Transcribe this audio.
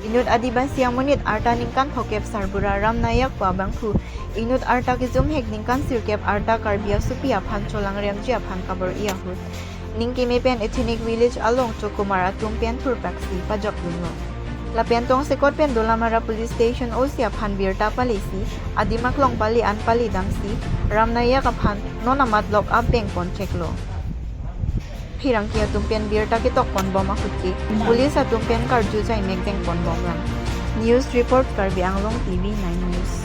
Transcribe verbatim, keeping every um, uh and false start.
Inut Adivasi amonit arta ningkan phokep Sarbura Ram Nayak pu abangphu inut arta kejumhek ningkan sirkep arta Karbi asopi aphan cholangremji aphan kabor-i ahut Ningkeme pen Ethnic Village along chokumar atum pen thurpaksi pajokdunlo. Lapen tongsekot pen Dolamara Police Station O C aphan birta palisi adim aklong pale an pale damsi Ram Nayak aphan non amat lock up bengpon cheklo. Pherangke atum pen birta ketokponbom ahut ke police atum pen karju jaimek bengponbomlang. News report, Karbi Anglong T V nine News.